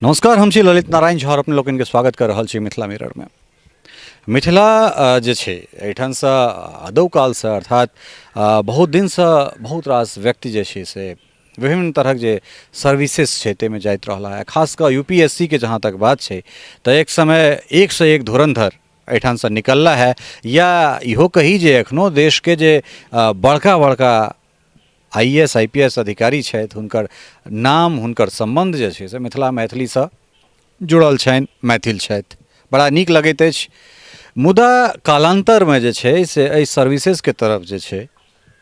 नमस्कार, हम छी ललित नारायण झा और अपने लोकनिके स्वागत कर रहल छी मिथिला मिररमे। मिथिला जे छै एहिठामसँ अदौ कालसँ अर्थात बहुत दिनसँ बहुत रास व्यक्ति जे छै से विभिन्न तरहक जे सर्विसेस छै ताहिमे जाइत रहला है। खास कऽ यू पी एस सी के जहाँ तक बात छै तऽ एक समय एकसँ एक धुरन्धर एहिठामसँ निकलला है, या इहो कही जे एखनो देशके जे बड़का बड़का I A S I P S अधिकारी छथि हुनकर नाम हुनकर सम्बन्ध जे छै से मिथिला मैथिलीसँ जुड़ल छनि, मैथिल छथि। बड़ा नीक लगैत अछि। मुदा कालान्तरमे जे छै से एहि सर्विसेजके तरफ जे छै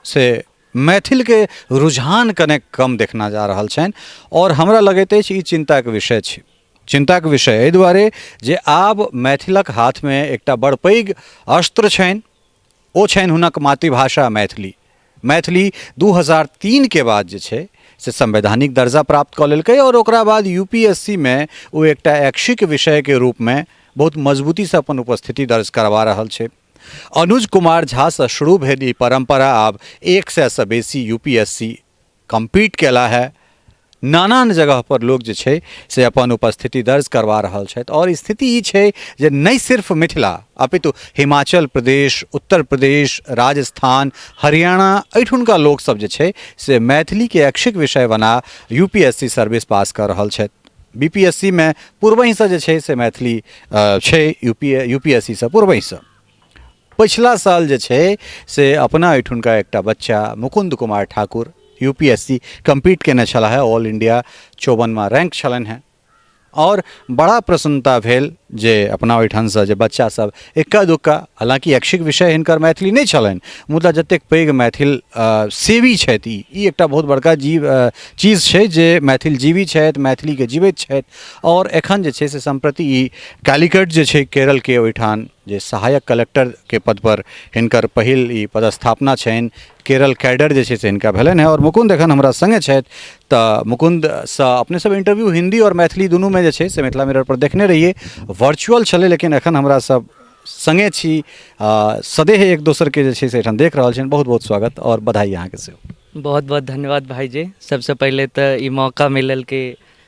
से मैथिलके रुझान कने कम देखना जा रहल छनि आओर हमरा लगैत अछि ई चिन्ताके विषय छै। चिन्ताके विषय एहि दुआरे जे आब मैथिलक हाथमे एकटा बड़ पैघ अस्त्र छनि, ओ छनि हुनक मातृभाषा मैथिली। मैथिली 2003 के बाद जे छै से संवैधानिक दर्जा प्राप्त कऽ लेलकै आओर ओकरा बाद यू पी एस सी मे ओ एकटा ऐच्छिक विषयके रूपमे बहुत मजबूतीसँ अपन उपस्थिति दर्ज करबा रहल छै। अनुज कुमार झासँ शुरू भेल ई परम्परा आब 100सँ बेसी U P S C compete केला है। नानान जगह पर लोक जे छै से अपन उपस्थिति दर्ज करवा रहल छथि आओर स्थिति ई छै जे नहि सिर्फ मिथिला अपितु हिमाचल प्रदेश, उत्तर प्रदेश, राजस्थान, हरियाणा एहिठुनका लोकसभ जे छै से मैथिलीके ऐच्छिक विषय बना U P S C service pass कऽ रहल छथि। बी पी एस सी मे पूर्वहिसँ जे छै से मैथिली छै यू पी एस सी सँ पूर्वहिसँ। पछिला साल जे छै से अपना एहिठुनका एकटा बच्चा Mukund Kumar Thakur U P S C compete कयने छलाह हेँ, ऑल इंडिया 54वां रैंक छलनि हेँ आओर बड़ा प्रसन्नता भेल जे अपना ओहिठामसँ जे बच्चासभ एक्का दुक्का, हालाँकि ऐच्छिक विषय हिनकर मैथिली नहि छलनि, मुदा जतेक पैघ मैथिल सेवी छथि ई एकटा बहुत बड़का जीव चीज छै जे मैथिल जीवी छथि, मैथिलीके जीवैत छथि आओर एखन जे छै से सम्प्रति ई कैलिकट जे छै केरलके ओहिठाम जे सहायक कलेक्टरके पदपर हिनकर पहिल ई पदस्थापना छनि, केरल कैडर जे छै से हिनका भेलनि हेँ। आओर मुकुन्द एखन हमरा सङ्गे छथि, तऽ मुकुन्दसँ अपने सब इंटरव्यू हिन्दी आओर मैथिली दुनूमे जे छै से मिथिला मिररपर देखने रहियै, वर्चुअल छलै, लेकिन एखन हमरा सब सङ्गे छी, सदेह एक दोसरके जे छै से एहिठाम देख रहल छियनि। बहुत बहुत स्वागत आओर बधाई अहाँके सेहो। बहुत बहुत धन्यवाद भाईजी। सबसँ पहिले तऽ ई मौका मिलल कि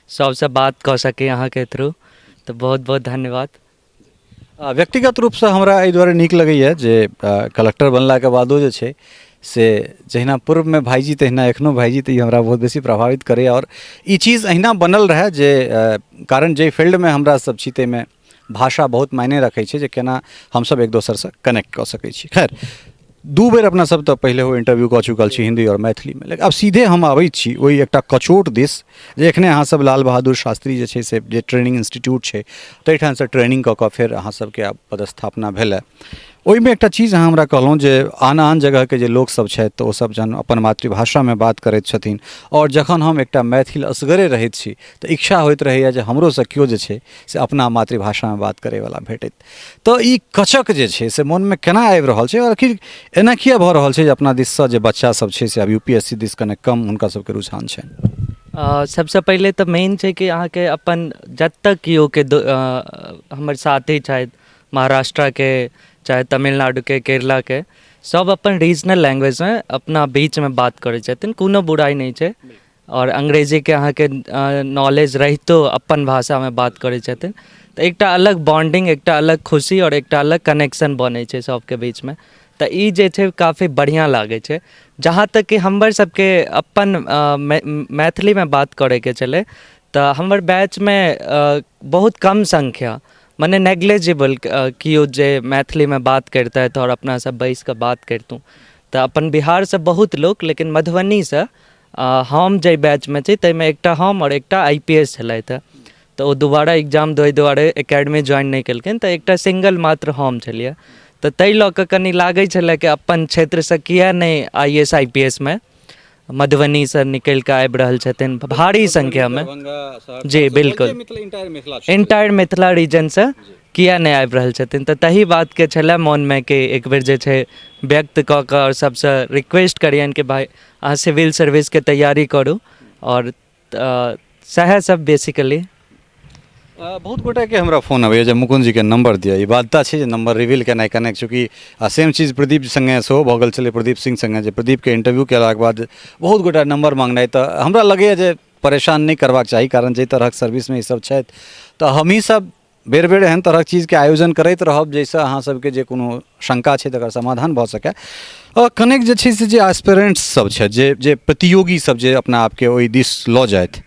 सबसँ बात कऽ सकी अहाँके थ्रू, तऽ बहुत बहुत धन्यवाद। व्यक्तिगत रूपसँ हमरा एहि दुआरे नीक लगैए जे कलेक्टर बनलाके बादो जे छै से जहिना पूर्वमे भाइजी तहिना एखनो भाइजी, तऽ ई हमरा बहुत बेसी प्रभावित करैए आओर ई चीज अहिना बनल रहए जे कारण जाहि फील्डमे हमरा सब छी ताहिमे भाषा बहुत मायने रखै छै जे केना हमसब एक दोसरसँ कनेक्ट कऽ सकै छी। खैर, दू बेर अपना सब तऽ पहिले ओ इंटरव्यू कऽ चुकल छी हिन्दी आओर मैथिलीमे, लेकिन आब सीधे हम आबै छी ओहि एकटा कचोट दिस जे एखने अहाँ सब लाल बहादुर शास्त्री जे छै से जे ट्रेनिंग इंस्टीट्यूट छै ताहिठामसँ ट्रेनिंग कऽ कऽ फेर अहाँ सबके आब पदस्थापना भेल। ओहिमे एकटा चीज अहाँ हमरा कहलहुँ जे आन आन जगहके जे लोकसब छथि तऽ ओसब जहन अपन मातृभाषामे बात करैत छथिन आओर जखन हम एकटा मैथिल असगरे रहैत छी तऽ इच्छा होइत रहैए जे हमरोसँ केओ जे छै से अपना मातृभाषामे बात करैवला भेटैत। तऽ ई कचक जे छै से मोनमे केना आबि रहल छै आओर आखिर एना किया भऽ रहल छै जे अपना दिससँ जे बच्चा सब छै से आब U P S see this कने कम हुनका सबके रुझान छनि? सबसँ पहिले तऽ मेन छै कि अहाँके अपन जतऽ केओके हमर साथी छथि महाराष्ट्रके चाहे तमिलनाडुके केरलाके, सब अपन रीजनल लैंग्वेजमे अपना बीचमे बात करै छथिन, कोनो बुराइ नहि छै। आओर अंग्रेजीके अहाँके नॉलेज रहितो अपन भाषामे बात करै छथिन तऽ एकटा अलग बॉन्डिंग, एकटा अलग खुशी आओर एकटा अलग कनेक्शन बनै छै सबके बीचमे। तऽ ई जे छै काफी बढ़िआँ लागै छै। जहाँ तक कि हमर सबके अपन मैथिलीमे बात करैके छलै तऽ हमर बैचमे बहुत कम संख्या, मने नेग्लेजिबल केओ जे मैथिलीमे बात करितथि आओर अपना सब बैसिकऽ बात करितहुँ। तऽ अपन बिहारसँ बहुत लोक, लेकिन मधुबनीसँ हम जाहि बैचमे छी ताहिमे एकटा हम आओर एकटा I P S छलथि हेँ, तऽ ओ दोबारा एग्जाम दै दुआरे एकेडमी ज्वाइन नहि केलखिन, तऽ एकटा सिंगल मात्र हम छलियै। तऽ ताहि लऽ कऽ कनि लागै छलै कि अपन क्षेत्रसँ किए नहि I S I P S मे मधुबनीसँ निकलि कऽ आबि रहल छथिन भारी संख्यामे। जी बिल्कुल, एंटायर मिथिला रीजनसँ किए नहि आबि रहल छथिन। तऽ तही बातके छलै मोनमे कि एक बेर जे छै व्यक्त कऽ कऽ आओर सभसँ रिक्वेस्ट करियनि कि भाय अहाँ सिविल सर्विसके तैयारी करू, आओर सएह सब बेसिकली। बहुत गोटाके हमरा फोन अबैए जे मुकुन्द जीके नम्बर दिअ। ई बाध्यता छै जे नम्बर रिवील केनाइ कनेक, चूँकि सेम चीज प्रदीप सङ्गे सेहो भऽ गेल छलै, प्रदीप सिंह सङ्गे, जे प्रदीपके इंटरव्यू केलाके बाद बहुत गोटा नम्बर माँगनाइ, तऽ हमरा लगैए जे परेशान नहि करबाक चाही, कारण जाहि तरहक सर्विसमे ईसभ छथि तऽ हमहीँ सब बेर बेर एहन तरहक चीजके आयोजन करैत रहब जाहिसँ अहाँ सबके जे कोनो शङ्का छै तकर समाधान भऽ सकै। आओर कनेक जे छै से जे एस्पिरेंट्स सब छथि, जे जे प्रतियोगी सब जे अपना आपके ओहि दिस लऽ जाथि,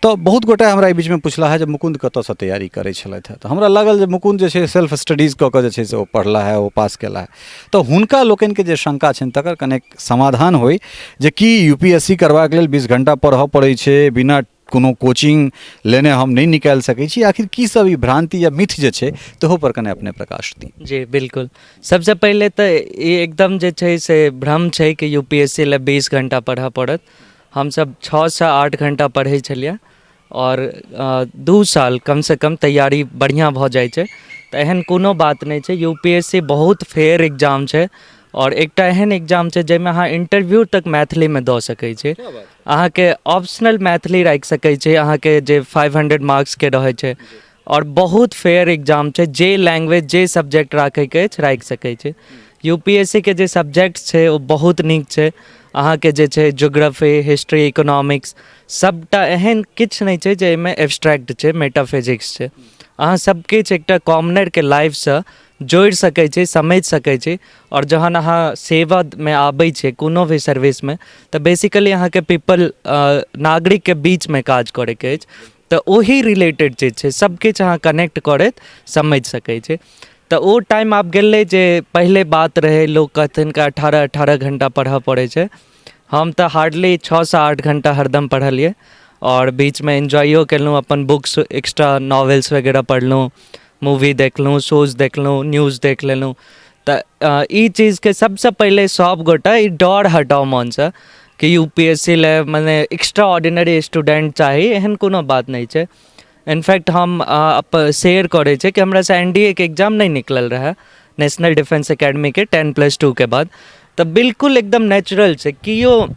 तऽ बहुत गोटे हमरा एहि बीचमे पुछला हे जे मुकुन्द कतऽसँ तैयारी करै छलथि हेँ। तऽ हमरा लागल जे मुकुन्द जे छै सेल्फ स्टडीज कऽ कऽ जे छै से ओ पढ़ला हे, ओ पास केला हे। तऽ हुनका लोकनिके जे शङ्का छनि तकर कनेक समाधान होइ जे की यू पी एस सी करबाक लेल 20 घण्टा पढ़ऽ पड़ै छै, बिना कोनो कोचिंग लेने हम नहि निकालि सकै छी, आखिर की सब ई भ्रान्ति या मिथ जे छै तहू पर कने अपने प्रकाश दी। जी बिल्कुल, सबसँ पहिले तऽ ई एकदम जे छै से भ्रम छै कि यू पी एस सी लए 20 घण्टा पढ़ऽ पड़त। हमसब 6सँ 8 घण्टा पढ़ै छलियै आओर 2 साल कमसँ कम तैयारी बढ़िआँ भऽ जाइ छै। तऽ एहन कोनो बात नहि छै, यू पी एस सी बहुत फेयर एग्जाम छै आओर एकटा एहन एग्जाम छै जाहिमे अहाँ इंटरव्यू तक मैथिलीमे दऽ सकै छी। अहाँके ऑप्शनल मैथिली राखि सकै छी, अहाँके जे 500 मार्क्सके रहै छै, आओर बहुत फेयर एग्जाम छै, जे लैंग्वेज जे सब्जेक्ट राखैके अछि राखि सकै छै। यू पी एस सी के जे सब्जेक्ट छै ओ बहुत नीक छै। अहाँके जे छै ज्योग्राफी, हिस्ट्री, इकोनॉमिक्स सबटा एहन किछु नहि छै जे एहिमे एब्स्ट्रैक्ट छै, मेटाफिजिक्स छै। अहाँ सबकिछु एकटा कॉमनरके लाइफसँ जोड़ि सकै छी, समझि सकै छी। आओर जहन अहाँ सेवामे आबै छियै कोनो भी सर्विसमे तऽ बेसिकली अहाँके पीपल नागरिकके बीचमे काज करैके अछि, तऽ ओही रिलेटेड चीज छै, सबकिछु अहाँ कनेक्ट करैत समझि सकै छी। तऽ ओ टाइम आब गेलै जे पहिले बात रहै लोक कहथिन कि 18-18 घण्टा पढ़ऽ पड़ै छै। हम तऽ हार्डली 6सँ 8 घण्टा हरदम पढ़लियै आओर बीचमे एन्जॉइयो केलहुँ, अपन बुक्स एक्स्ट्रा नॉवेल्स वगैरह पढ़लहुँ, मूवी देखलहुँ, शोज देखलहुँ, न्यूज देख लेलहुँ। तऽ ई चीजके सबसँ पहिले सब गोटा ई डर हटाउ मोनसँ कि यू पी एस सी लए मने एक्स्ट्रा ऑर्डिनरी स्टूडेंट चाही, एहन कोनो बात नहि छै। इनफैक्ट हम शेयर करै छै कि हमरासँ एन डी ए के एग्जाम नहि निकलल रहए, नेशनल डिफेंस एकेडमीके 10+2 के बाद। तऽ बिल्कुल एकदम नेचुरल छै, केओ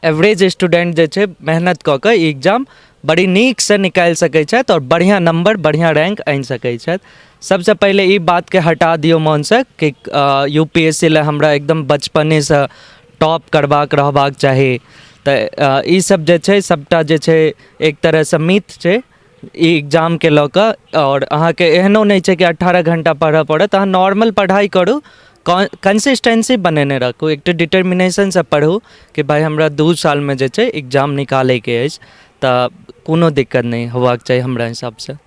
एवरेज स्टूडेंट जे छै मेहनत कऽ कऽ ई एग्जाम बड़ी नीकसँ निकालि सकै छथि आओर बढ़िआँ नम्बर बढ़िआँ रैंक आनि सकै छथि। सबसँ पहिले ई बातके हटा दियौ मोनसँ कि यू पी एस सी लए हमरा एकदम बचपनेसँ टॉप करबाक रहबाक चाही। तऽ ई सब जे छै सबटा जे छै एक तरहसँ मिथ छै ई एग्जामके लऽ कऽ। आओर अहाँके एहनो नहि छै कि 18 घण्टा पढ़ऽ पड़त, अहाँ नॉर्मल पढ़ाइ करू, कंसिस्टेंसी बनेने राखू, एकटा डिटर्मिनेशनसँ पढ़ू कि भाइ हमरा 2 सालमे जे छै एग्जाम निकालैके अछि, तऽ कोनो दिक्कत नहि होबाक चाही हमरा हिसाबसँ।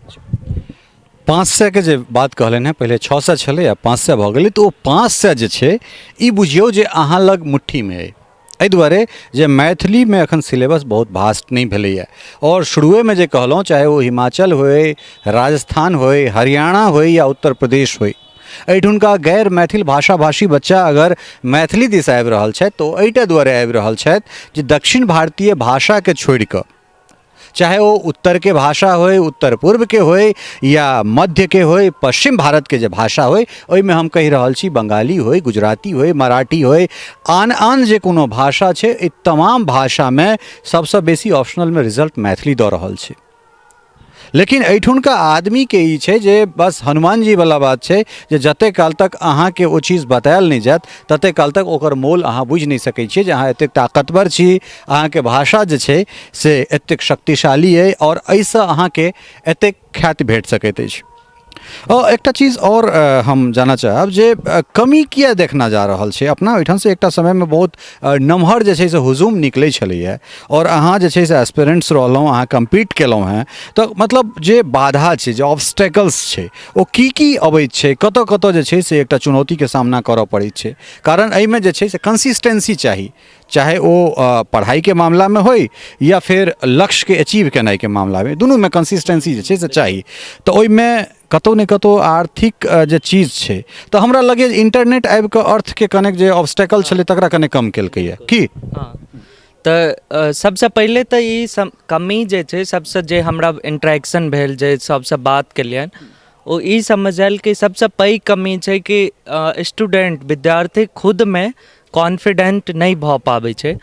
500 के जे बात कहलनि हेँ, पहिले 600 छलै आ 500 भऽ गेलै, तऽ ओ 500 जे छै ई बुझियौ जे अहाँ लग मुट्ठीमे अइ। एहि दुआरे जे मैथिलीमे एखन सिलेबस बहुत भास्ट नहि भेलैए। आओर शुरुएमे जे कहलहुँ, चाहे ओ हिमाचल होइ, राजस्थान होइ, हरियाणा होइ या उत्तर प्रदेश होइ, एहिठुनका गैर मैथिल भाषा भाषी बच्चा अगर मैथिली दिस आबि रहल छथि तऽ ओ एहिटा दुआरे आबि रहल छथि जे दक्षिण भारतीय भाषाके छोड़िकऽ, चाहे ओ उत्तरके भाषा होइ, उत्तर पूर्वके होइ या मध्यके होइ, पश्चिम भारतके जे भाषा होइ, ओहिमे हम कहि रहल छी बंगाली होइ, गुजराती होइ, मराठी होइ, आन आन जे कोनो भाषा छै, एहि तमाम भाषामे सबसँ बेसी ऑप्शनलमे रिजल्ट मैथिली दऽ रहल छै। लेकिन एहिठुनका आदमीके ई छै जे बस हनुमान जीवला बात छै जे जतेक काल तक अहाँके ओ चीज बतायल नहि जायत ततेक काल तक ओकर मोल अहाँ बुझि नहि सकै छियै जे अहाँ एतेक ताकतवर छी, अहाँके भाषा जे छै से एतेक शक्तिशाली अइ आओर एहिसँ अहाँके एतेक ख्याति भेट सकैत अछि। आओर एकटा चीज आओर हम जानऽ चाहब जे कमी किए देखना जा रहल छै अपना ओहिठामसँ? एकटा समयमे बहुत नमहर जे छै से हुजूम निकलै छलैए आओर अहाँ जे छै से एस्पिरेंट्स रहलहुँ, अहाँ कम्पीट केलहुँ हेँ, तऽ मतलब जे बाधा छै, जे ऑब्स्टेकल्स छै, ओ की की अबैत छै, कतऽ कतऽ जे छै से एकटा चुनौतीके सामना करऽ पड़ैत छै? कारण एहिमे जे छै से कंसिस्टेंसी चाही, चाहे ओ पढ़ाइके मामलामे होइ या फेर लक्ष्यके अचीव केनाइके मामलामे, दुनूमे कंसिस्टेंसी जे छै से चाही। तऽ ओहिमे कतहु ने कतहु आर्थिक जे चीज छै, तऽ हमरा लगैए जे इन्टरनेट आबि कऽ अर्थके कनेक जे ऑब्स्टेकल छलै तकरा कने कम केलकैए की? हँ, तऽ सबसँ पहिले तऽ ई कमी जे छै, सबसँ जे हमरा इंट्रैक्शन भेल, जे सबसँ बात केलियनि, ओ ई समझ आयल कि सबसँ पैघ कमी छै कि स्टूडेंट विद्यार्थी खुदमे कॉन्फिडेंट नहि भऽ पाबै छै।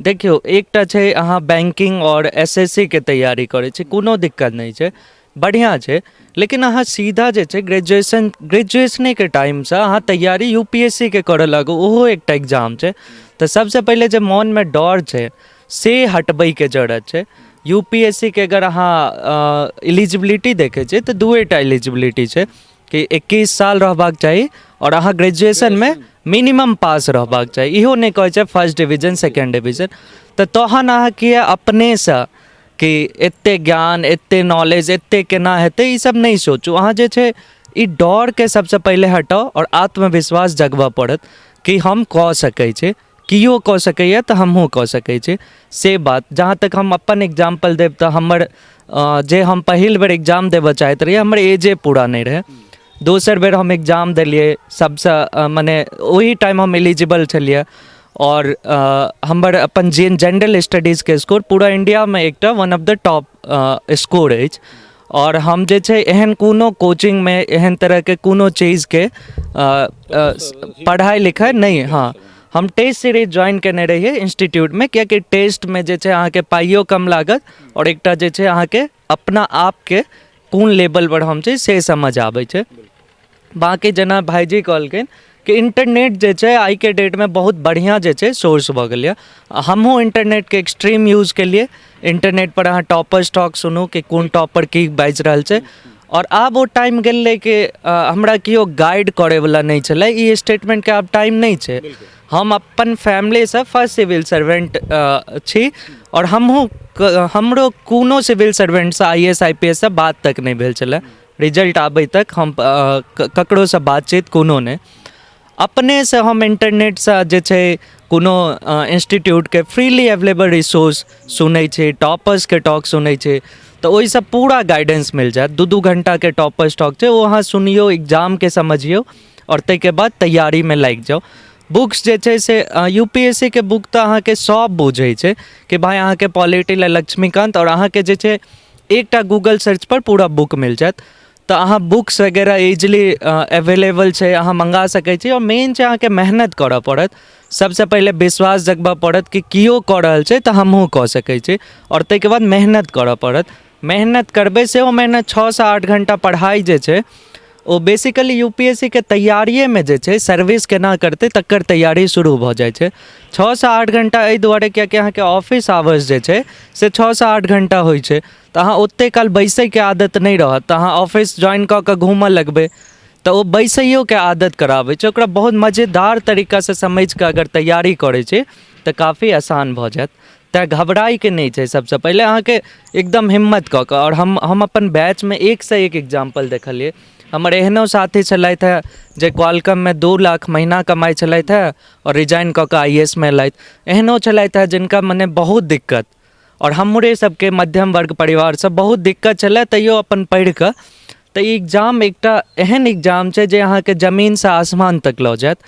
देखियौ, एकटा छै अहाँ बैंकिंग आओर एस एस सी के तैयारी करै छी, कोनो दिक्कत नहि छै, बढ़िआँ छै, लेकिन अहाँ सीधा जे छै ग्रेजुएशनेके टाइमसँ अहाँ तैयारी यू पी एस सी के करऽ लागू, ओहो एकटा एग्जाम छै। तऽ सबसँ पहिले जे मोनमे डर छै से हटबैके जरूरत छै। यू पी एस सी के अगर अहाँ एलिजिबिलिटी देखै छियै तऽ दूए टा एलिजिबिलिटी छै कि 21 साल रहबाक चाही आओर अहाँ ग्रेजुएशनमे मिनिमम पास रहबाक चाही। इहो नहि कहै छै फर्स्ट डिवीजन, सेकेंड डिवीजन। तऽ तहन अहाँ किए अपनेसँ कि एतेक ज्ञान, एतेक नॉलेज, एतेक केना हेतै, ई सब नहि सोचू। अहाँ जे छै ई डरके सबसँ पहिले हटाउ आओर आत्मविश्वास जगबऽ पड़त कि हम कऽ सकै छी, केओ कऽ सकैए तऽ हमहूँ कऽ सकै छी, से बात। जहाँ तक हम अपन एग्जाम्पल देब तऽ हमर जे हम पहिल बेर एग्जाम देबऽ चाहैत रहियै, हमर एजे पूरा नहि रहै। दोसर बेर हम एग्जाम देलियै, सबसँ मने ओही टाइम हम एलिजिबल छलियै आओर हमर अपन जे जनरल स्टडीजके स्कोर पूरा इण्डियामे एकटा one of the top score अछि। आओर हम जे छै एहन कोनो कोचिंगमे एहन तरहके कोनो चीजके पढ़ाइ लिखाइ नहि। हँ, हम टेस्ट सीरीज ज्वाइन केने रहियै इन्स्टिट्यूटमे, किएकि टेस्टमे जे छै अहाँके पाइयो कम लागत आओर एकटा जे छै अहाँके अपना आपके कोन लेवलपर हम छी से समझ आबै छै। बाँकी जेना भाइजी कहलखिन कि इन्टरनेट जे छै आइके डेटमे बहुत बढ़िआँ जे छै सोर्स भऽ गेल यऽ। हमहूँ इन्टरनेटके एक्सट्रीम यूज केलियै। इन्टरनेटपर अहाँ टॉपर्स टॉक सुनू कि कोन टॉपर की बाजि रहल छै। आओर आब ओ टाइम गेलै कि हमरा केओ गाइड करैवला नहि छलै, ई स्टेटमेन्टके आब टाइम नहि छै। हम अपन फैमिलीसँ फर्स्ट सिविल सर्वेन्ट छी आओर हमहूँ, हमरो कोनो civil सर्वेन्टसँ, I S, I P S सँ बात तक नहि भेल छलै। रिजल्ट आबै तक हम ककरोसँ बातचीत कोनो नहि। अपनेसँ हम इन्टरनेटसँ जे छै कोनो इन्स्टिट्यूटके फ्रीली एवेलेबल रिसोर्स सुनै छी, टॉपर्सके टॉक सुनै छी, तऽ ओहिसँ पूरा गाइडेंस मिल जायत। 2-2 घण्टाके टॉपर्स टॉक छै, ओ अहाँ सुनियौ, एग्जामके समझियौ आओर ताहिके बाद तैयारीमे लागि जाउ। बुक्स जे छै से यू पी एस सी के बुक तऽ अहाँके सभ बुझै छै कि भाय अहाँके पॉलिटी लए लक्ष्मीकान्त आओर अहाँके जे छै एकटा गूगल सर्चपर पूरा बुक मिल जायत। तऽ अहाँ बुक्स वगैरह इजिली एवेलेबल छै, अहाँ मङ्गा सकै छी। आओर मेन छै अहाँके मेहनत करऽ पड़त। सबसँ पहिले विश्वास जगबऽ पड़त कि केओ कऽ रहल छै तऽ हमहूँ कऽ सकै छी। आओर ताहिके बाद मेहनत करऽ पड़त। मेहनत करबै, सेहो मेहनत 6सँ 8 घण्टा पढ़ाइ जे छै ओ basically U P S C के तैयारिएमे जे छै सर्विस केना करतै तकर तैयारी शुरू भऽ जाइ छै। 6सँ 8 घण्टा एहि दुआरे किएकि अहाँके ऑफिस आवर्स जे छै से 6सँ 8 घण्टा होइ छै, तऽ अहाँ ओतेक काल बैसैके आदत नहि रहत तऽ अहाँ ऑफिस ज्वाइन कऽ कऽ घूमऽ लगबै, तऽ ओ बैसैयोके आदत कराबै छै। ओकरा बहुत मजेदार तरीकासँ समझिकऽ अगर तैयारी करै छी तऽ काफी आसान भऽ जायत। तेँ घबराइके नहि छै। सबसँ पहिले अहाँके एकदम हिम्मत कऽ कऽ। आओर हम अपन बैचमे एकसँ एक एग्जाम्पल देखलियै। हमर एहनो साथी छलथि हेँ जे क्वालकममे 2 लाख महीना कमाइ छलथि हेँ आओर रिजाइन कऽ कऽ I S मे एलथि। एहनो छलथि हेँ जिनका मने बहुत दिक्कत आओर हमरे सबके मध्यम वर्ग परिवारसँ बहुत दिक्कत छलै, तैयो अपन पढ़ि कऽ। तऽ ई एग्जाम एकटा एहन एग्जाम छै जे अहाँके जमीनसँ आसमान तक लऽ जायत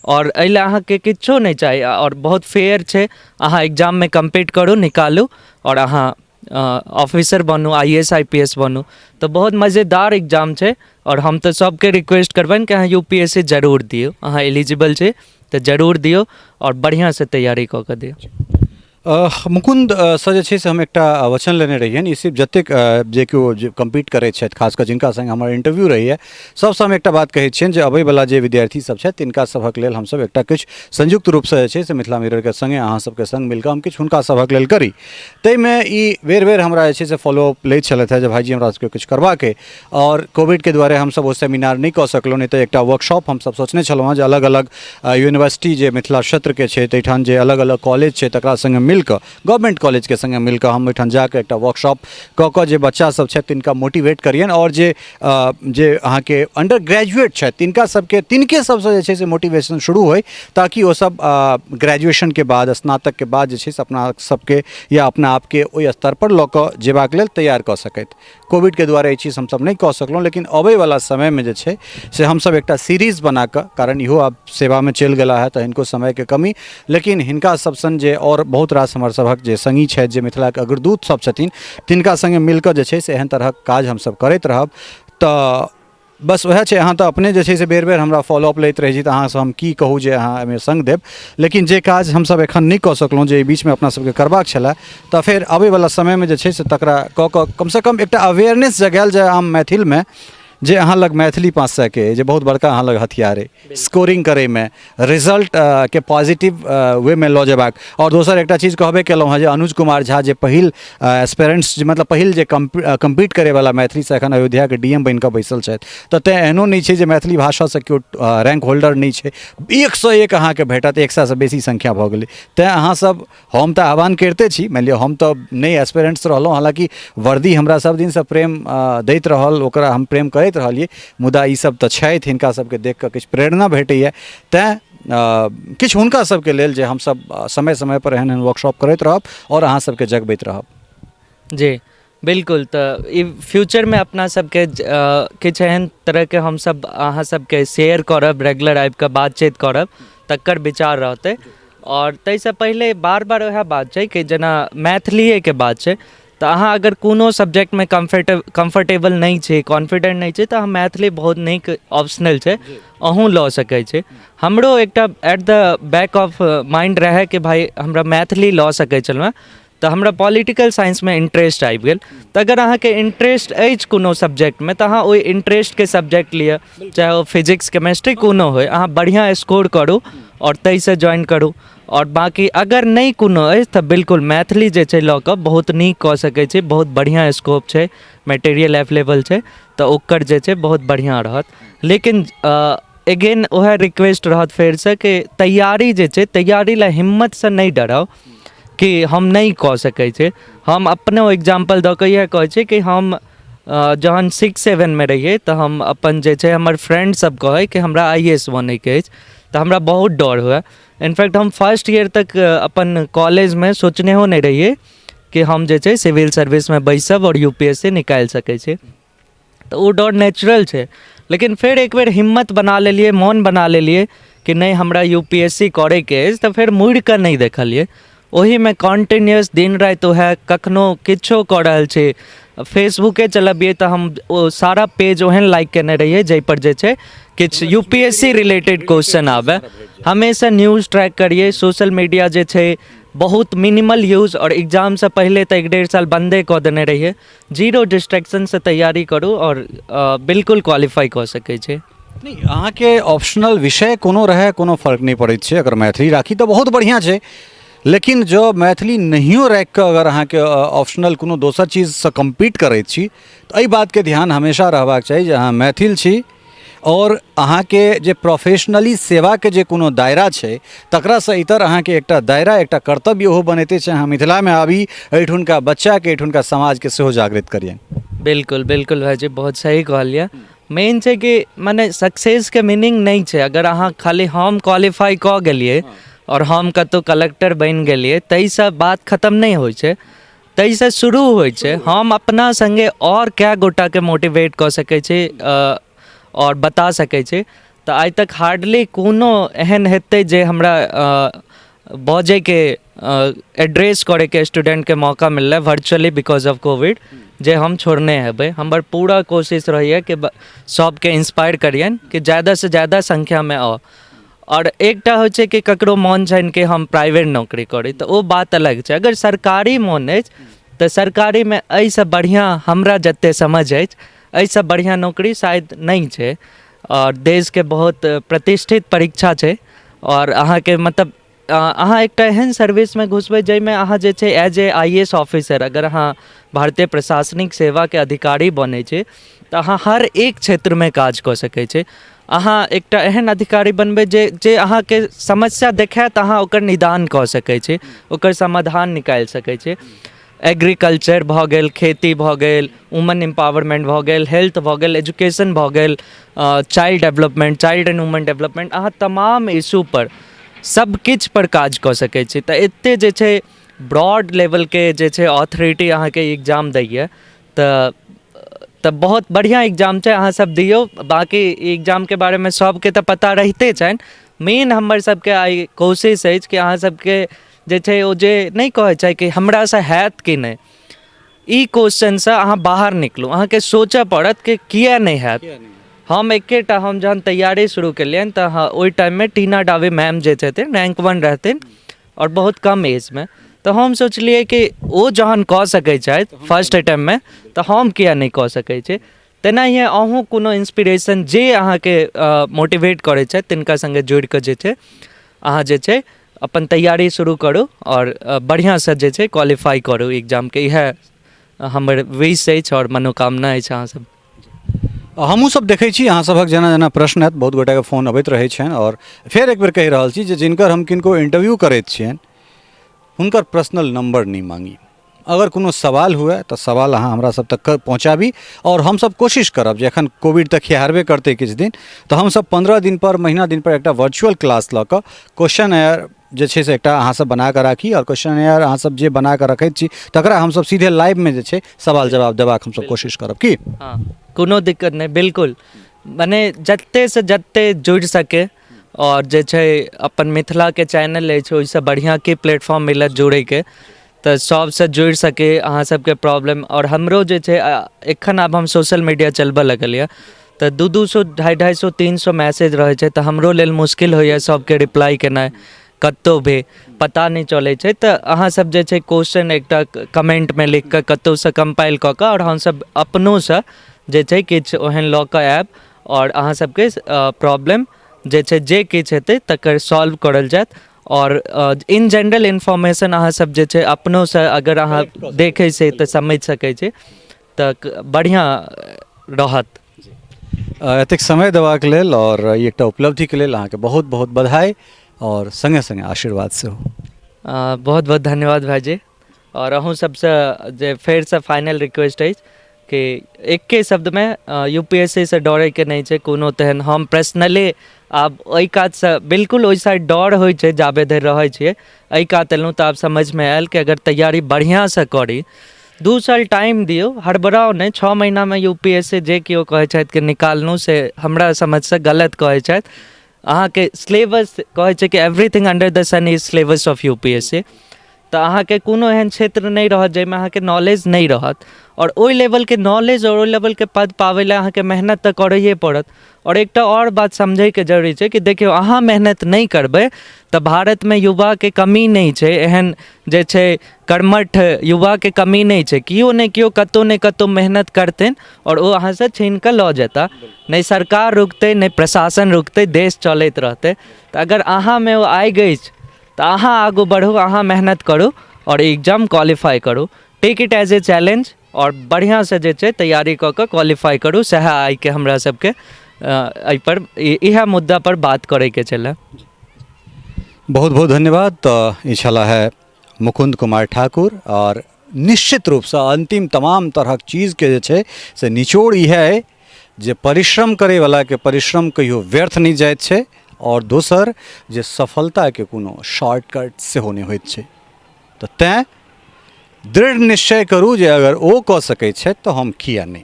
आओर एहि लए अहाँके किछो नहि चाही आओर बहुत फेयर छै। अहाँ एग्जाममे कम्पीट करू, निकालू आओर अहाँ ऑफिसर बनू, I S, I P S बनू। तऽ बहुत मजेदार एग्जाम छै आओर हम तऽ सबके रिक्वेस्ट करबनि कि अहाँ यू पी एस सी जरूर दियौ। अहाँ एलिजिबल छी तऽ जरूर दियौ आओर बढ़िआँसँ तैयारी कऽ कऽ दियौ। मुकुन्द सँ जे छै से हम एकटा वचन लेने रहियनि। ई सिर्फ जतेक जे केओ जे कम्पीट करै छथि, खास कऽ जिनका सङ्गे हमर इंटरव्यू रहैए, सभसँ हम एकटा बात कहै छियनि जे अबैवला जे विद्यार्थी सब छथि तिनका सभक लेल हमसभ एकटा किछु संयुक्त रूपसँ जे छै से मिथिला मिररके सङ्गे, अहाँ सबके सङ्ग मिलकऽ हम किछु हुनका सभक लेल करी। ताहिमे ई बेर बेर हमरा जे छै से फॉलोअप लैत छलथि हेँ जे भाइजी, हमरा सबके किछु करबाक अइ। आओर कोविडके दुआरे हमसभ ओ सेमिनार नहि कऽ सकलहुँ, नहि तऽ एकटा वर्कशॉप हमसभ सोचने छलहुँ हेँ जे अलग अलग यूनिवर्सिटी जे मिथिला क्षेत्रके छै, ताहिठाम जे अलग अलग कॉलेज छै तकरा सङ्गे मिलिकऽ, गवर्नमेन्ट कॉलेजके सङ्गे मिलिकऽ हम ओहिठाम जाकऽ एकटा वर्कशॉप कऽ कऽ जे बच्चासभ छथि तिनका मोटिवेट करियनि आओर जे अहाँके अंडर ग्रेजुएट छथि तिनका सबके, तिनके सबसँ जे छै से मोटिवेशन शुरू होइ, ताकि ओसब ग्रेजुएशनके बाद, स्नातकके बाद जे छै से अपना सबके या अपना आपके ओहि स्तरपर लऽ कऽ जेबाक लेल तैयार कऽ सकथि। कोविडके दुआरे ई चीज हमसब नहि कऽ सकलहुँ, लेकिन अबैवला समयमे जे छै से हमसब एकटा सीरीज बनाकऽ, कारण इहो आब सेवामे चलि गेला हँ तऽ हिनको समयके कमी, लेकिन हिनका सब सन जे आओर बहुत रास हमर सभक जे सङ्गी छथि, जे मिथिलाके अग्रदूत सब छथिन, तिनका सङ्गे मिलिकऽ जे छै से एहन तरहक काज हमसब करैत रहब। तऽ बस उएह छै। अहाँ तऽ अपने जे छै से बेर बेर हमरा फॉलोअप लैत रहै छी, तऽ अहाँसँ हम की कहू जे अहाँ एहिमे सङ्ग देब। लेकिन जे काज हमसब एखन नहि कऽ सकलहुँ, जे एहि बीचमे अपना सबके करबाक छलए, तऽ फेर अबैवला समयमे जे छै से तकरा कऽ कऽ कमसँ कम एकटा अवेयरनेस जगायल जाय आम मैथिलमे। जे अहाँ लग मैथिली 500के जे बहुत बड़का अहाँ लग हथियार अइ स्कोरिंग करैमे, रिजल्ट के पॉजिटिव वेमे लऽ जेबाक। आओर दोसर एकटा चीज कहबे केलहुँ हँ जे अनुज कुमार झा जे पहिल एस्पेरेंट्स, मतलब पहिल जे कम्पीट करैवला मैथिलीसँ एखन अयोध्याके डी एम बनिकऽ बैसल छथि, तऽ तेँ एहनो नहि छै जे मैथिली भाषासँ केओ रैंक होल्डर नहि छै। 101 अहाँके भेटत, 100सँ बेसी संख्या भऽ गेलै। तेँ अहाँसब, हम तऽ आह्वान करिते छी, मानि लिअ हम तऽ नहि एस्पेरेंट्स रहलहुँ, हालाँकि वर्दी हमरा सब दिनसँ प्रेम दैत रहल, ओकरा हम प्रेम करैत रहलियै, मुदा ई सब तऽ छथि, हिनका सबके देख कऽ किछु प्रेरणा भेटैए। तेँ किछु हुनका सबके लेल जे हमसब समय समयपर एहन एहन वर्कशॉप करैत रहब आओर अहाँ सबके जगबैत रहब। जी बिल्कुल, तऽ ई फ्यूचरमे अपना सबके किछु एहन तरहके हमसब अहाँ सबके शेयर करब, रेगुलर आबिकऽ बातचीत करब, तकर विचार रहतै। आओर ताहिसँ पहिले बार बार वएह बात छै कि जेना मैथिलिएके बात छै, तऽ अहाँ अगर कोनो सब्जेक्टमे कम्फर्टेबल नहि छी, कॉन्फिडेन्ट नहि छी, तऽ अहाँ मैथिली बहुत नीक ऑप्शनल छै, अहूँ लऽ सकै छी। हमरो एकटा at the back of mind रहै कि भाइ हमरा मैथिली लऽ सकै छलहुँ हेँ, तऽ हमरा पॉलिटिकल साइंसमे इंट्रेस्ट आबि गेल। तऽ अगर अहाँके इंट्रेस्ट अछि कोनो सब्जेक्टमे, तऽ अहाँ ओहि इंट्रेस्टके सब्जेक्ट लिअ, चाहे ओ फिजिक्स, केमेस्ट्री कोनो होइ, अहाँ बढ़िआँ स्कोर करू आओर ताहिसँ ज्वाइन करू। आओर बाँकी अगर नहि कोनो अछि तऽ बिल्कुल मैथिली जे छै लऽ कऽ बहुत नीक कऽ सकै छी, बहुत बढ़िआँ स्कोप छै, मटेरियल एवेलेबल छै, तऽ ओकर जे छै बहुत बढ़िआँ रहत। लेकिन अगेन वएह रिक्वेस्ट रहत फेरसँ कि तैयारी जे छै, तैयारी लए हिम्मतसँ नहि डराउ कि हम नहि कऽ सकै छी। हम अपनो एग्जाम्पल दऽ कऽ इएह कहै छी कि हम जहन सिक्स सेवनमे रहियै तऽ हम अपन जे छै हमर फ्रेंड सब कहै कि हमरा आइ ए एस बनैके अछि, तऽ हमरा बहुत डर हुए। इनफैक्ट हम फर्स्ट ईयर तक अपन कॉलेजमे सोचनेहो नहि रहियै कि हम जे छै सिविल सर्विसमे बैसब आओर यू पी एस सी निकालि सकै छी। तऽ ओ डर नेचुरल छै, लेकिन फेर एक बेर हिम्मत बना लेलियै, मोन बना लेलियै कि नहि हमरा यू पी एस सी करैके अछि, तऽ फेर मुड़िकऽ नहि देखलियै, ओहिमे कन्टिन्यूअस दिन राति वएह, कखनो किछो कऽ रहल छी, फेसबुके चलबियै तऽ हम ओ सारा पेज ओहन लाइक केने रहियै जाहिपर जे छै किछु U P S C related question आबै। हमेशा न्यूज ट्रैक करियै, सोशल मीडिया जे छै बहुत मिनिमल यूज, आओर एग्जामसँ पहिले तऽ 1-1.5 साल बन्दे कऽ देने रहियै। जीरो डिस्ट्रैक्शनसँ तैयारी करू आओर बिल्कुल क्वालिफाइ कऽ सकै छी। नहि, अहाँके ऑप्शनल विषय कोनो रहए कोनो फर्क नहि पड़ैत छै। अगर मैथिली राखी तऽ बहुत बढ़िआँ छै, लेकिन जँ मैथिली नहियो राखि कऽ अगर अहाँके ऑप्शनल कोनो दोसर चीजसँ कम्पीट करैत छी, तऽ एहि बातके ध्यान हमेशा रहबाक चाही जे अहाँ मैथिल छी आओर अहाँके जे प्रोफेशनली सेवाके जे कोनो दायरा छै तकरासँ इतर अहाँके एकटा दायरा, एकटा कर्तव्य ओहो बनैते छै, अहाँ मिथिलामे आबी, एहिठुनका बच्चाके, एहिठुनका समाजके सेहो जागृत करियनि। बिल्कुल बिल्कुल भाइजी, बहुत सही कहलियै। मेन छै कि मने सक्सेसके मीनिंग नहि छै अगर अहाँ खाली हम क्वालिफाइ कऽ गेलियै आओर हम कतहु कलेक्टर बनि गेलियै, ताहिसँ बात खतम नहि होइ छै, ताहिसँ शुरू होइ छै। हम अपना सङ्गे आओर कए गोटाके मोटिवेट कऽ सकै छी आओर बता सकै छी। तऽ आइ तक हार्डली कोनो एहन हेतै जे हमरा बजैके, एड्रेस करैके स्टूडेंटके मौका मिललै वर्चुअली because of Covid, जे हम छोड़ने हेबै। हमर पूरा कोशिश रहैए कि सबके इन्सपायर करियनि कि ज्यादासँ ज्यादा संख्यामे आउ। आओर एकटा होइ छै कि ककरो मोन छनि कि हम प्राइवेट नौकरी करी, तऽ ओ बात अलग छै। अगर सरकारी मोन अछि तऽ सरकारीमे एहिसँ बढ़िआँ, हमरा जतेक समझ अछि, एहिसँ बढ़िआँ नौकरी शायद नहि छै। आओर देशके बहुत प्रतिष्ठित परीक्षा छै, आओर अहाँके मतलब अहाँ एकटा एहन सर्विसमे घुसबै जाहिमे अहाँ जे छै as a I A S officer, अगर अहाँ भारतीय प्रशासनिक सेवाके अधिकारी बनै छी तऽ अहाँ हर एक क्षेत्रमे काज कऽ सकै छी। अहाँ एकटा एहन अधिकारी बनबै जे अहाँके समस्या देखायत, अहाँ ओकर निदान कऽ सकै छी, ओकर समाधान निकालि सकै छी। एग्रीकल्चर भऽ गेल, खेती भऽ गेल, वुमन एम्पावरमेन्ट भऽ गेल, हेल्थ भऽ गेल, एजुकेशन भऽ गेल, child development, child and women development, अहाँ तमाम इशूपर सब किछुपर काज कऽ सकै छी। तऽ एतेक जे छै ब्रॉड लेवलके जे छै ऑथोरिटी अहाँके एग्जाम दैए, तऽ बहुत बढ़िआँ एग्जाम छै, अहाँ सब दियौ। बाँकी एग्जामके बारेमे सबके तऽ पता रहिते छनि। मेन हमर सबके आइ कोशिश अछि कि अहाँ सबके जे छै ओ जे नहि कहै छै कि हमरासँ हैत कि नहि, ई क्वेश्चनसँ अहाँ बाहर निकलू। अहाँके सोचऽ पड़त कि किए नहि हैत। हम एकेटा, हम जहन तैयारी शुरू केलियनि तऽ ओहि टाइममे टीना डाबी मैम जे छथिन रैंक 1 रहथिन आओर बहुत कम एजमे, तऽ हम सोचलियै कि ओ जहन कऽ सकै छथि फर्स्ट अटेम्प्टमे तऽ हम किए नहि कऽ सकै छी। तेनाहिए अहूँ कोनो इन्सपिरेशन जे अहाँके मोटिवेट करै छथि तिनका सङ्गे जुड़ि कऽ जे छै अहाँ जे छै अपन तैयारी शुरू करू आओर बढ़िआँसँ जे छै क्वालिफाइ करू एग्जामके। इएह हमर विश अछि आओर मनोकामना अछि अहाँ सब। हमहूँ सब देखै छी अहाँ सभक जेना जेना प्रश्न हैत, बहुत गोटाके फोन अबैत रहै छनि। आओर फेर एक बेर कहि रहल छी जे जिनकर हम किनको इंटरव्यू करैत छियनि हुनकर पर्सनल नंबर नहि मांगी। अगर कोनो सवाल हुए तऽ सवाल अहाँ हमरा सब तक पहुँचाबी आओर हमसब कोशिश करब जे एखन कोविड तऽ खिहारबे करतै किछु दिन, तऽ हमसब 15 दिनपर महीना दिनपर एकटा वर्चुअल क्लास लऽ कऽ क्वेश्चन एयर जे छै से एकटा अहाँसब बनाकऽ राखी आओर क्वेश्चन एयर अहाँसब जे बनाकऽ रखैत छी तकरा हमसब सीधे लाइवमे जे छै सवाल जवाब देबाक हमसब कोशिश करब। की हँ, कोनो दिक्कत नहि, बिल्कुल। मने जतेसँ जते जुड़ि सकै आओर जे छै अपन मिथिलाके चैनल अछि, ओहिसँ बढ़िआँ की प्लेटफॉर्म मिलत जुड़ैके, तऽ सबसँ जुड़ि सकै। अहाँ सबके प्रॉब्लम आओर हमरो जे छै एखन आब हम सोशल मीडिया चलबऽ लगलियै तऽ 200-200, 250, 300 मैसेज रहै छै, तऽ हमरो लेल मुश्किल होइए सबके रिप्लाई केनाइ, कतहु भी पता नहि चलै छै। तऽ अहाँ सब जे छै क्वेश्चन एकटा कमेन्टमे लिखि कऽ कतहुसँ कम्पाइल कऽ कऽ आओर हमसब अपनोसँ जे छै किछु ओहन लऽ कऽ आयब आओर अहाँ सबके प्रॉब्लम जे छै जे किछु हेतै तकर सॉल्व करल जायत। आओर इन जनरल इन्फॉर्मेशन अहाँ सब जे छै अपनोसँ अगर अहाँ देखै छै तऽ समझि सकै छी, तऽ बढ़िआँ रहत। एतेक समय देबाक लेल आओर ई एकटा उपलब्धिके लेल अहाँके बहुत बहुत बधाई आओर सङ्गे सङ्गे आशीर्वाद सेहो। बहुत बहुत धन्यवाद भाइजी। आओर अहूँ सबसँ जे फेरसँ फाइनल रिक्वेस्ट अछि कि एके शब्दमे UPSC सँ डरैके नहि छै कोनो तेहन। हम पर्सनली आब ओहि कातसँ बिल्कुल ओहि साइड डर होइ छै, जाबे धरि रहै छियै। एहि कात एलहुँ तऽ आब समझमे आयल कि अगर तैयारी बढ़िआँसँ करी, 2 साल टाइम दियौ, हड़बड़ाउ नहि। 6 महीनामे UPSC जे केओ कहै छथि कि निकाललहुँ, से हमरा समझसँ गलत कहै छथि। अहाँके सिलेबस कहै छै कि everything under the sun is syllabus of UPSC। तऽ अहाँके कोनो एहन क्षेत्र नहि रहत जाहिमे अहाँके नॉलेज नहि रहत। आओर ओहि लेवलके नॉलेज आओर ओहि लेवलके पद पाबै लए अहाँके मेहनत तऽ करैए पड़त। आओर एकटा आओर बात समझैके जरूरी छै कि देखियौ, अहाँ मेहनत नहि करबै तऽ भारतमे युवाके कमी नहि छै, एहन जे छै कर्मठ युवाके कमी नहि छै। केओ ने केओ कतहु ने कतहु मेहनत करथिन आओर ओ अहाँसँ छीन कऽ लऽ जेता। नहि सरकार रुकतै, नहि प्रशासन रुकतै, देश चलैत रहतै। तऽ अगर अहाँमे ओ आगि अछि तऽ अहाँ आगू बढ़ू, अहाँ मेहनत करू आओर एग्जाम क्वालिफाइ करू। Take it as a challenge आओर बढ़िआँसँ जे छै तैयारी कऽ कऽ क्वालिफाइ करू। सएह आइके हमरा सबके एहिपर इएह मुद्दापर बात करैके छलै। बहुत बहुत धन्यवाद। तऽ ई छलाह है मुकुन्द कुमार ठाकुर आओर निश्चित रूपसँ अन्तिम तमाम तरहक चीजके जे छै से निचोड़ इएह अइ जे परिश्रम करैवलाके परिश्रम कहियो व्यर्थ नहि जाइत छै आओर दोसर जे सफलताके कोनो शॉर्टकट सेहो नहि होइत छै। तऽ तैँ दृढ़ निश्चय करू जे अगर ओ कऽ सकै छथि तऽ हम किया नहि।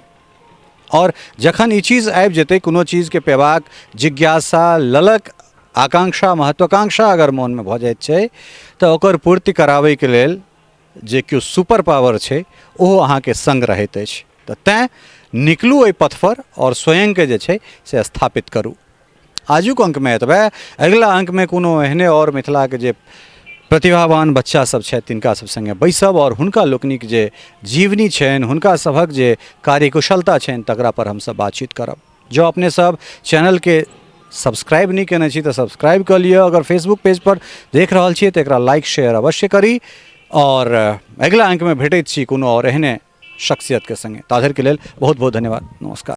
आओर जखन ई चीज आबि जेतै, कोनो चीजके पेबाक जिज्ञासा, ललक, आकांक्षा, महत्वाकांक्षा अगर मोनमे भऽ जाइत छै तऽ ओकर पूर्ति कराबैके लेल जे केओ सुपर पावर छै ओहो अहाँके सङ्ग रहैत अछि। तऽ तैँ निकलू एहि पथपर आओर स्वयंके जे छै से स्थापित करू। आजुक अङ्कमे एतबे। अगिला अङ्कमे कोनो एहने आओर मिथिलाके जे प्रतिभावान बच्चा सब छथि तिनका सब सङ्गे बैसब आओर हुनका लोकनिक जे जीवनी छनि, हुनका सभक जे कार्यकुशलता छनि तकरा पर हमसब बातचीत करब। जँ अपने सब चैनलके सब्सक्राइब नहि केने छी तऽ सब्सक्राइब कऽ लिअ। अगर फेसबुक पेज पर देख रहल छियै तऽ एकरा लाइक शेयर अवश्य करी आओर अगिला अङ्कमे भेटैत छी कोनो आओर एहने शख्सियतके सङ्गे। ताधरिके लेल बहुत बहुत धन्यवाद। नमस्कार।